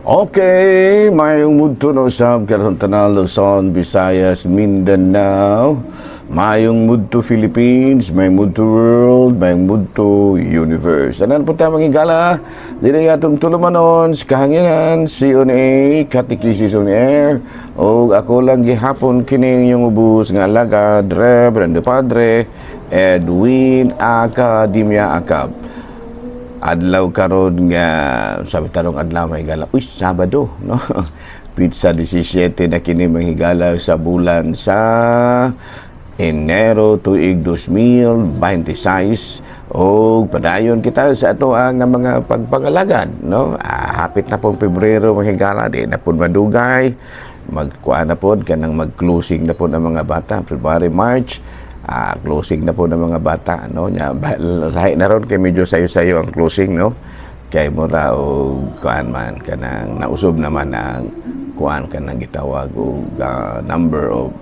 Okay, maayong mudto na usab kanatong tanan, Luzon, Visayas, Mindanao. Maayong mudto, Philippines, maayong mudto, world, maayong mudto, universe. Tanan po tayo mga higala, diri atong tulumanon sa kahanginan, CONA, Catechesis on Air. O ako lang gihapon kining inyong ubos nga alagad, Reverend Padre Edwin Academia Acab. Adlaw karon nga sabi tarong adlaw, may higala, uy, Sabado, no, petsa 17 na kini, mga higala, sa bulan sa Enero, tuig 2026, o padayon kita sa ato ang mga pagpangalagad, no. Hapit na pong Pebrero, mga higala, di na pud madugay, magkuan na pod kanang mag-closing na pod ang mga bata. February, March, closing na po ng mga bata, no. Nya lahi na ron kay medyo sayo-sayo ang closing, no, kay mura og kuan man kanang nausob naman ang kuan kanang gitawag og number of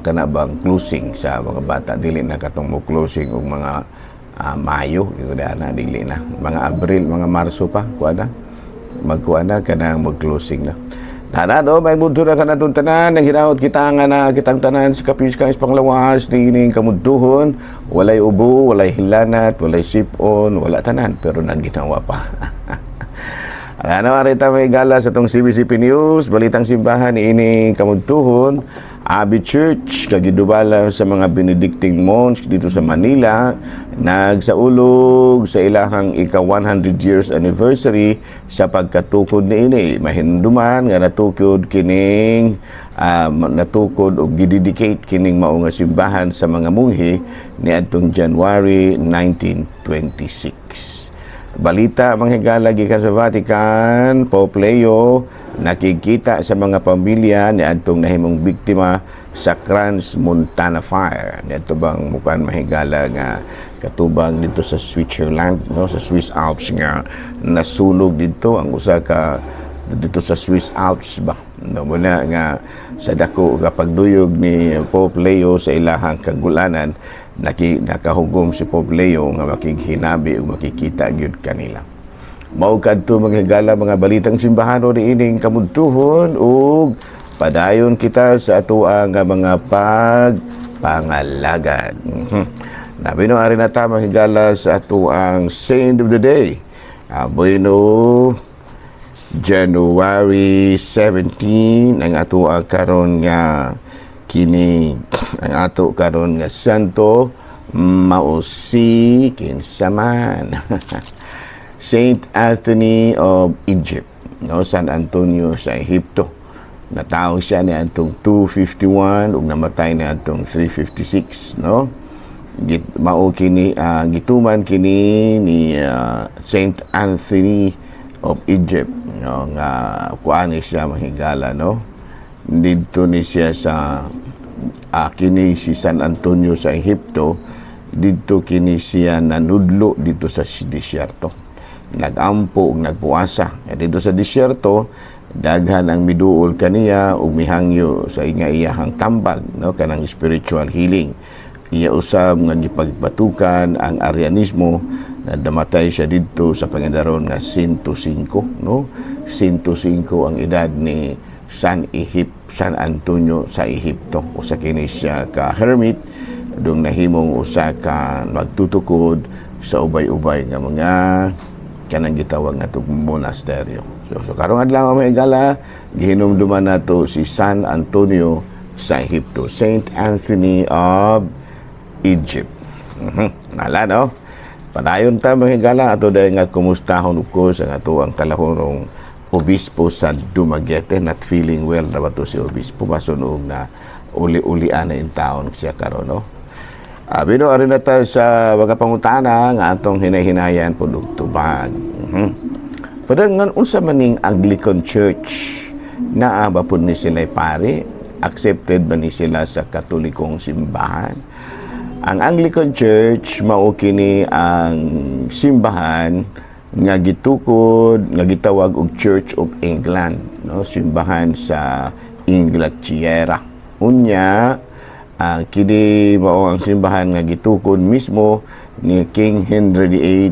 kana bang closing sa mga bata. Dili na katong mo closing og mga Mayo yun na, dili na mga Abril, mga Marso pa kuan na, magkuan na kanang mag-closing na. Tara do, maayong mudto na kanatong tanan, nang hinaot kita nga na kitang tanan sa kapiska is panglawas, niining kamudtuhon, walay ubo, walay hilanat, walay sipon, wala tanan, pero nagginawa pa. Ano, arita may gala sa tong CBCP News, Balitang Simbahan, niining kamudtuhon, Abbey Church, kagidubala sa mga Benedictine monks dito sa Manila, nagsaulog sa ilahang ika 100 years anniversary sa pagkatukod niini. Mahinumduman nga natukod kining natukod o gidedicate kining mao nga simbahan sa mga munghi niadtong January 1926. Balita, mga higala, gikan sa Vatican, Pope Leo nakikita sa mga pamilya ni adtong nahimong biktima sa Crans Montana Fire. Niadto bang mukan mahigala nga katubang dito sa Switzerland, no, sa Swiss Alps nga nasunog dito ang usa ka dito sa Swiss Alps ba. No, muna nga sa dako nga pagduyog ni Pope Leo sa ilahang kagulanan, nakahugom si Pope Leo nga makighinabi ug makikita gyud kanila. Mao kadto, mga higala, mga balitang simbahan niining kamudtuhon ug padayon kita sa atoang nga mga pagpangalagad. Labi no ari na ta, mga higala, sa atoang saint of the day. Bueno, January 17 ang ato karon nga kini ang ato karon nga santo mao si kinsa man? Saint Anthony of Egypt, no, San Antonio sa Ehipto. Natawo siya ni atong 251 ug namatay ni atong 356, no. Mao kini gituman kini ni Saint Anthony of Egypt, no, nga kuan ni siya, mahigala, no, didto ni siya sa kini si San Antonio sa Ehipto, didto kini siya nanudlo dito sa disyerto, nagampo ug nagpuasa. Dito sa disyerto, daghan ang miduol kaniya ug mihangyo sa nga iyahang tambag, no, kanang spiritual healing. Iya usab nga gipagpatukan ang Arianismo. Na namatay siya didto sa pangandaron nga 105, no. 105 ang edad ni San Antonio sa Ehipto. Usa kini siya ka hermit dung nahimong usa ka magtutukod sa ubay-ubay nga mga kanang gitawag nga monasteryo. So karong adlaw, mga higala, gihinumduman nato si San Antonio sa Ehipto, Saint Anthony of Egypt. Nala, no? Padayon ta, mga higala, ato dahil nga kumustahon, of course, ang ato ang talahorong obispo sa Dumaguete. Not feeling well na ba to si obispo, masunog na uli-ulian na in taon siya karon, no? Bino ari na ta sa mga pangutana nga atong hinay-hinayan po og tubag. Pero unsa man ning Anglican Church? Naa ba pud ni sila pari? Accepted ba ni sila sa Katolikong simbahan? Ang Anglican Church mao kini ang simbahan nga gitukod nga gitawag og Church of England, no, simbahan sa Inglaterra. Unya kini mao ang simbahan nga gitukod mismo ni King Henry VIII.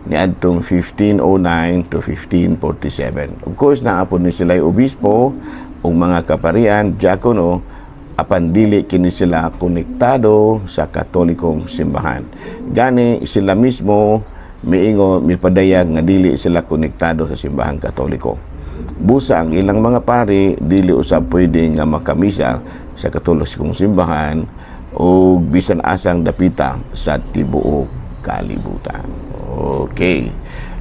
niadtong 1509 to 1547. Of course, naa pod ni sila obispo ug mga kaparian, diakono, apan dili kini sila konektado sa Katolikong simbahan. Gani sila mismo miingo, mipadayag nga dili sila konektado sa Simbahang Katoliko. Busa ang ilang mga pari dili usab pwede nga makamisa sa Katolikong simbahan o bisan asang dapita sa tibuok kalibutan. Okay.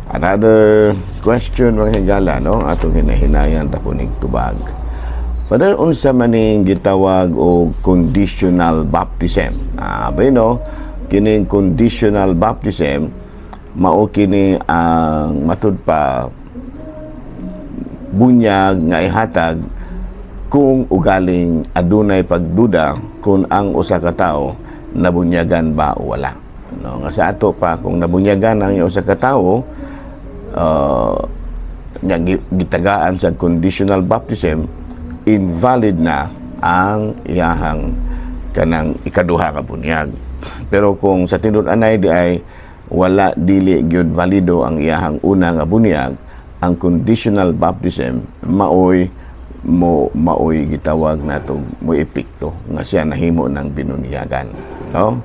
Another question, mga higala, no? Atong hinahinayan ta ning tubag. Father, unsa man ning gitawag og conditional baptism? Ah, no, kining conditional baptism mao kini ang matud pa bunyag nga ihatag kung ugaling adunay pagduda kung ang usa ka tawo nabunyagan ba o wala. No, nga sa ato pa, kung nabunyagan ang usa ka tawo, nga gitagaan sa conditional baptism, invalid na ang iyahang kanang ikaduha ka bunyag. Pero kung sa tinud-anay di ay wala, dili gyud valido ang iyahang una nga bunyag, ang conditional baptism maoy mo maoy gitawag nato mo epekto nga siya nahimo ng binunyagan, no?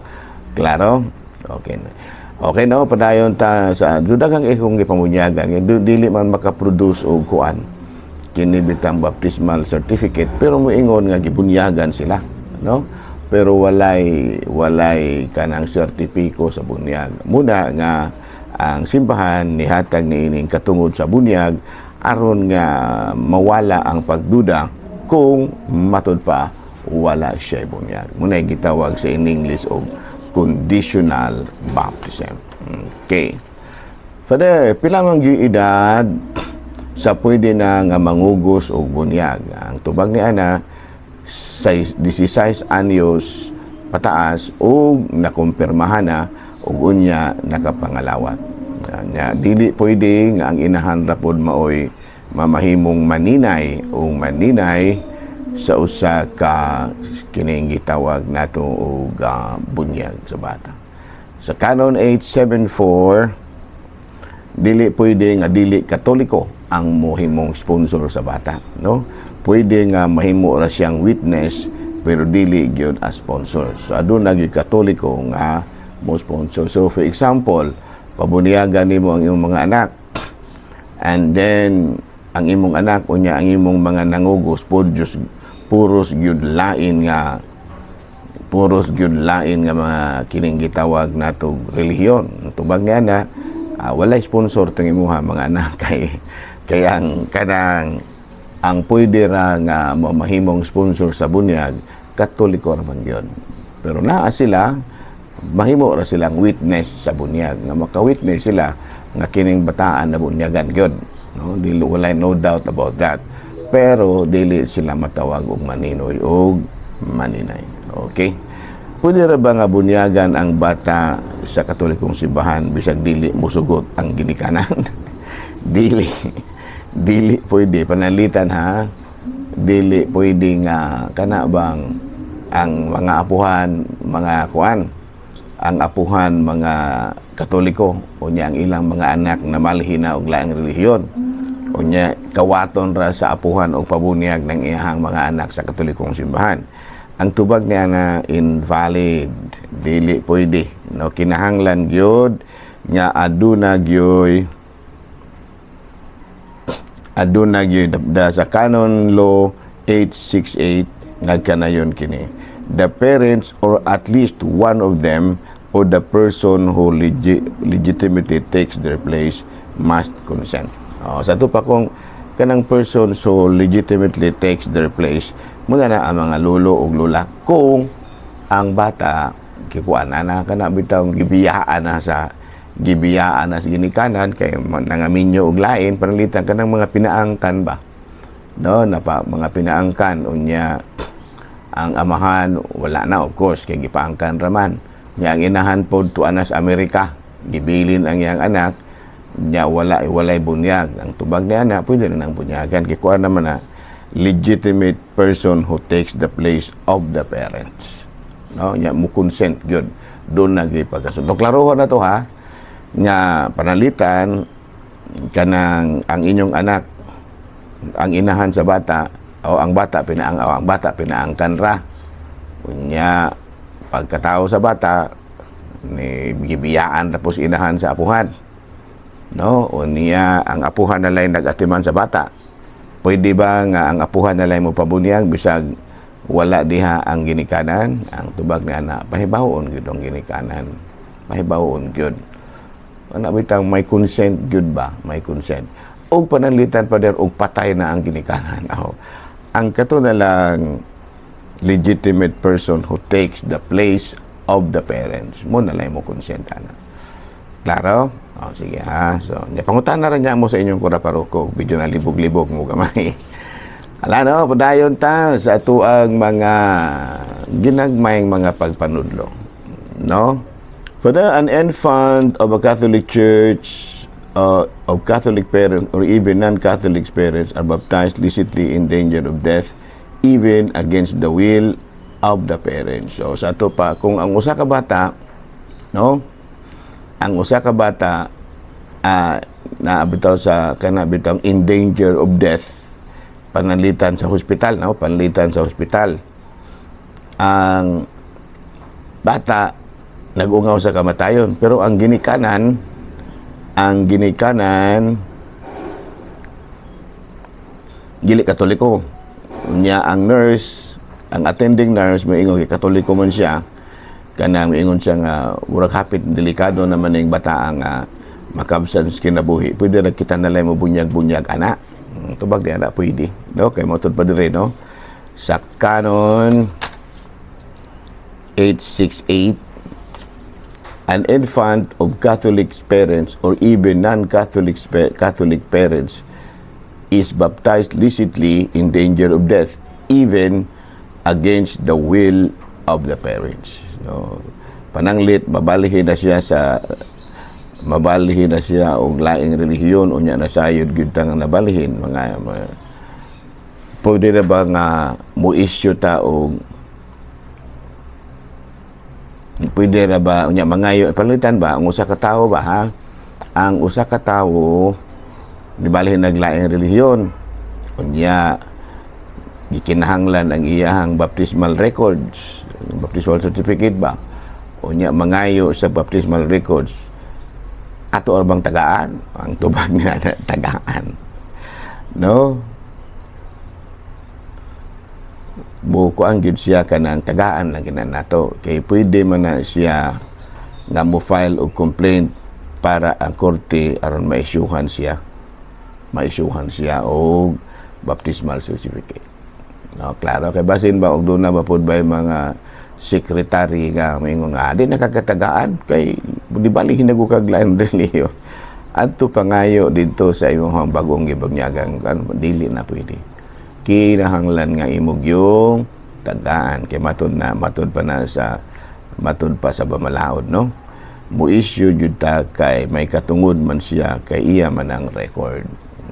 Klaro? Okay na. Okay, no? Padayon ta sa daghang ikong gipamunyagan. Dili man makaproduce og kuan kini bitang baptismal certificate, pero moingon nga gibunyagan sila, no? Pero walay kanang sertipiko sa bunyag. Muna nga ang simbahan nihatag niining katungod sa bunyag aron nga mawala ang pagduda kung matud pa wala siya bunyag. Muna gitawag sa in English og conditional baptism. Okay. Father, pila man gyud edad sa pwede na nga mangugos og bunyag? Ang tubag ni ana, 16 anyos pataas og nakumpirmahan na ug unya nakapangalawat. Nya dili pwede nga ang inahan ra pod maoy mamahimong maninay o maninay sa usa ka kining gitawag nato og bunyag sa bata. Sa Canon 874, dili pwede nga dili Katoliko ang mohimong sponsor sa bata, no? Pwede nga mahimo ra siyang witness pero dili gyud as sponsor. So aduna gyud Katoliko nga mo sponsor. So for example, pabunyagan nimo ang imong mga anak and then ang imong anak unya ang imong mga nangugos puros puros gyud lain nga mga kining gitawag nato relihiyon. Tubag niya na, walay sponsor tong imuha mga anak kay kay ang kanang ang pwede ra nga mamahimong sponsor sa bunyag, Katoliko ra man gyud. Pero naa sila, mahimo ra silang witness sa bunyag nga maka-witness sila nga kining bataan na bunyagan gyud, no? Dili, walay no doubt about that, pero dili sila matawag og maninoy og maninay. Okay. Pwede ra ba nga bunyagan ang bata sa Katolikong simbahan bisag dili musugot ang ginikanan? Dili. Dili pwede. Panalitan ha. Dili pwede nga kana bang ang mga apuhan, mga kuan, ang apuhan mga Katoliko, unya ang ilang mga anak na malhin na og laing relihiyon. Unya kawaton ra sa apuhan og pabunyag ng iyahang mga anak sa Katolikong simbahan. Ang tubag niya na, invalid, dili pwede, no? Kinahanglan gyud nga aduna gyud da sa Canon Law 868 nagkanayon kini: the parents or at least one of them or the person who legitimately takes their place must consent. Oh, sa ato pa, kung kanang person so legitimately takes their place muna na ang mga lolo ug lola, kung ang bata kikuan na na kana bitaw gibiyaan na sa ginikanan kay nangaminyo og lain. Pananglitan kanang mga pinaangkan ba, no? Napa mga pinaangkan, unya ang amahan wala na, of course, kay gipaangkan raman nya. Ang inahan pod tuwa na sa Amerika, gibilin ang iyang anak nya, wala walay bunyag. Ang tubag niya na, pwede na nang bunyagan kay kuan naman na, legitimate person who takes the place of the parents, no? Nya mo consent gyud doon na gyud pagkasundo. Klarohon na to ha. Nga panalitan kanang ang inyong anak, ang inahan sa bata o ang bata pinaang o ang bata pinaangkan ra, unya pagkatao sa bata ni gibiyaan, tapos inahan sa apuhan, no? Unya ang apuhan na lang nagatiman sa bata. Pwede ba nga ang apuhan na lang mo pabunyag bisag wala diha ang ginikanan? Ang tubag ni ana, pahibawon gyud ang ginikanan, pahibawon gyud ana bitang may consent gyud ba, may consent. Og pananglitan, pader, og patay na ang ginikanan. Aw, ang kato na lang legitimate person who takes the place of the parents mo na lang mo consent ana. Klaro? O, sige ha. So, nya, pangutana ra niya mo sa inyong kura paroko. Video na libog-libog mo gamay. Ala no, padayon ta sa atuang mga ginagmayng mga pagpanudlo. No? Further, an infant of a Catholic Church, of Catholic parents or even non-Catholic parents are baptized licitly in danger of death, even against the will of the parents. So, sa ato pa, kung ang usa ka bata, no, ang usa ka bata na bitaw sa kana bitaw in danger of death, pananglitan sa hospital, no, pananglitan sa hospital ang bata nagungaw sa kamatayon, pero ang ginikanan dili Katoliko. Unya ang nurse, ang attending nurse, moingon kay Katoliko man siya, kanang moingon siya nga murag hapit delikado naman ning bata ang makabsan sa kinabuhi, pwede ra kita na lang mo bunyag-bunyag ana? Tubag di ana, pwede, no, kay motud pa dire, no, sa Canon 868, an infant of Catholic parents or even non-Catholic Catholic parents is baptized licitly in danger of death, even against the will of the parents. No? Pananglit, mabalhin na siya og laing relihiyon, unya nasayod gyud ta nga nabalhin mga, pwede na ba nga mo-issue ta og pwede na ba unya mangayo palitan ba ang usa ka tawo ba, ha, ang usa ka tawo nibalhin naglaing relihiyon, unya gikinahanglan ang iyahang baptismal records, baptismal certificate ba, unya mangayo sa baptismal records, ato ra bang tagaan? Ang tubag niya, tagaan, no? Buko ang gyud siya kanang tagaan lang gina nato kay pwede man na siya nga mo file og complaint para ang korte aron maisyuhan siya og baptismal certificate, no? Klaro kay basin ba og doon na ba pud ba yung mga secretary nga moingon nga di nakakatagaan kay di bali hinago kag lain relihiyon adto pangayo didto sa imong bagong gibunyagan kan? Dili na pwede. Kinahanglan nga imong yung tagaan kay matud na matud pa na sa matud pa sa pamalaod, no? Mo issue jud ta kay may katungod man siya kay iya man ang record,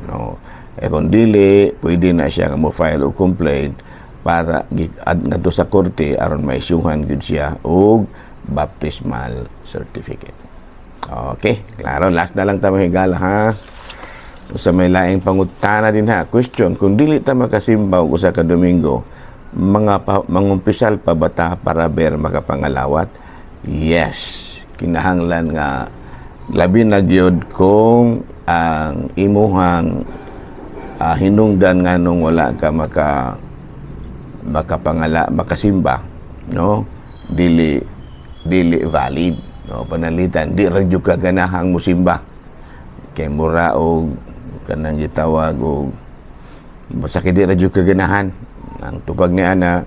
no? Eh kung dili pwede na siya nga mo file og complaint para ngadto sa korte aron maisyuhan gyud siya og baptismal certificate. Okay, klaro. Last na lang ta, higala ha. Sa may laing pangutana din ha. Question, kung dili ta makasimba og usa ka Domingo, mga pa, mangumpisal pa ba ta para ber makapangalawat? Yes. Kinahanglan nga labi na gyud kung ang imuhang hinungdan nganong wala ka makapangala makasimba, no, dili dili valid, no? Panalitan di ra jud ka ganahang musimba kay mura og kanang gitawag og basta kay di ra jud ka ganahan. Ang tupag ni ana,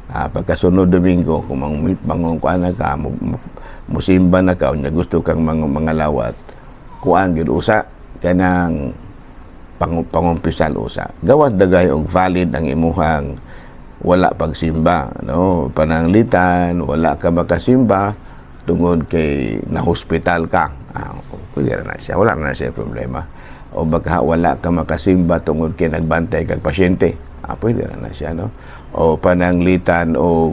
pagkasunod Domingo, kung mang kuan na ka musimba na ka, unya gusto kang mga lawat, kuan gyud usa kanang pangumpisal usa, gawas dagay og valid ang imuhang wala pagsimba, no? Pananglitan wala ka makasimba tungod kay na hospital ka, pwede na siya, wala na siya problema. O baka wala ka makasimba tungod kay nagbantay kag pasyente, pwede na siya, no? O pananglitan o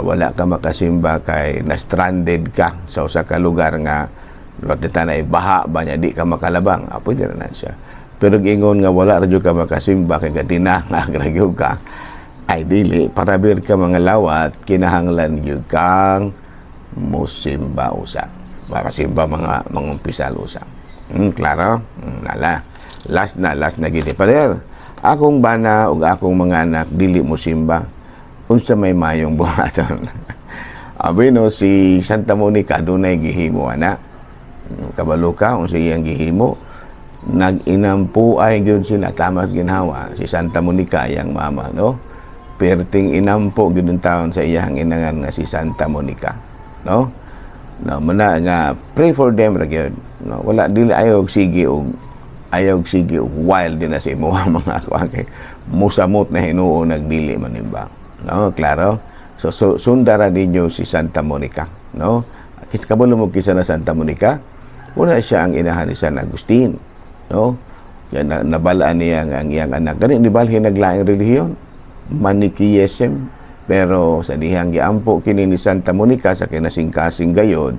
wala ka makasimba kay na stranded ka sa usa ka lugar nga Lot na baha ba niya, di ka makalabang. Ah, pwede na siya. Pero giingon nga wala ra jud ka makasimba kay gadinangag ra gyud ka, ay dili para bir ka mga lawat, kinahanglan gyud kang musimba usa. Makasimba mga mangumpisal usa. Klaro? Nala. Last na gid. Pader, akong bana ug akong mga anak dili mo simba. Unsa may mayong buhaton? Abi no, si Santa Monica dunay gihimo ana. Kabalo ka unsa iyang gihimo? Nag-inampuay gyud sila tamas ginhawa si Santa Monica iyang mama, no? Perting inampo gyud ang taon sa iyang inangan nga si Santa Monica, no? No, muna nga pray for them ra gyud, no? Wala, dili, ayaw sige og wild din na sa imo mga kuan kay musamot na hinuon nagdili man ba, no? Klaro? So sundara ninyo si Santa Monica, no? Kis kabalo mo kisa na Santa Monica, una siya ang inahan ni San Agustin, no? Kaya na, nabalaan niya ang iyang anak gani di balhin naglaing relihiyon, Manichaeism, pero sa dihang giampo kini ni Santa Monica sa kinasingkasing gayod,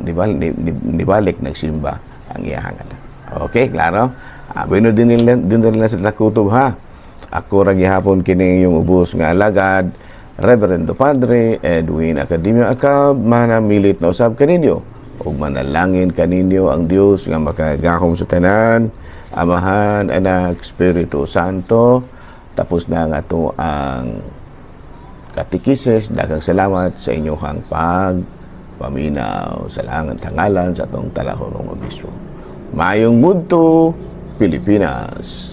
di ba di balik nagsimba ang iyang anak. Okay, klaro? Bueno, din nila sa kutob ha. Ako ra gihapon kini iyong ubos nga alagad, Reverendo Padre Edwin Academia Acab, manamilit na usab kaninyo ug manalangin kaninyo ang Dios nga makagahom sa tanan, Amahan, Anak, Espiritu Santo. Tapos na nga to ang katikisis. Daghang salamat sa inyong pagpaminaw sa langan sa ngalan sa atong talahorong obispo. Mayong mudto, Pilipinas.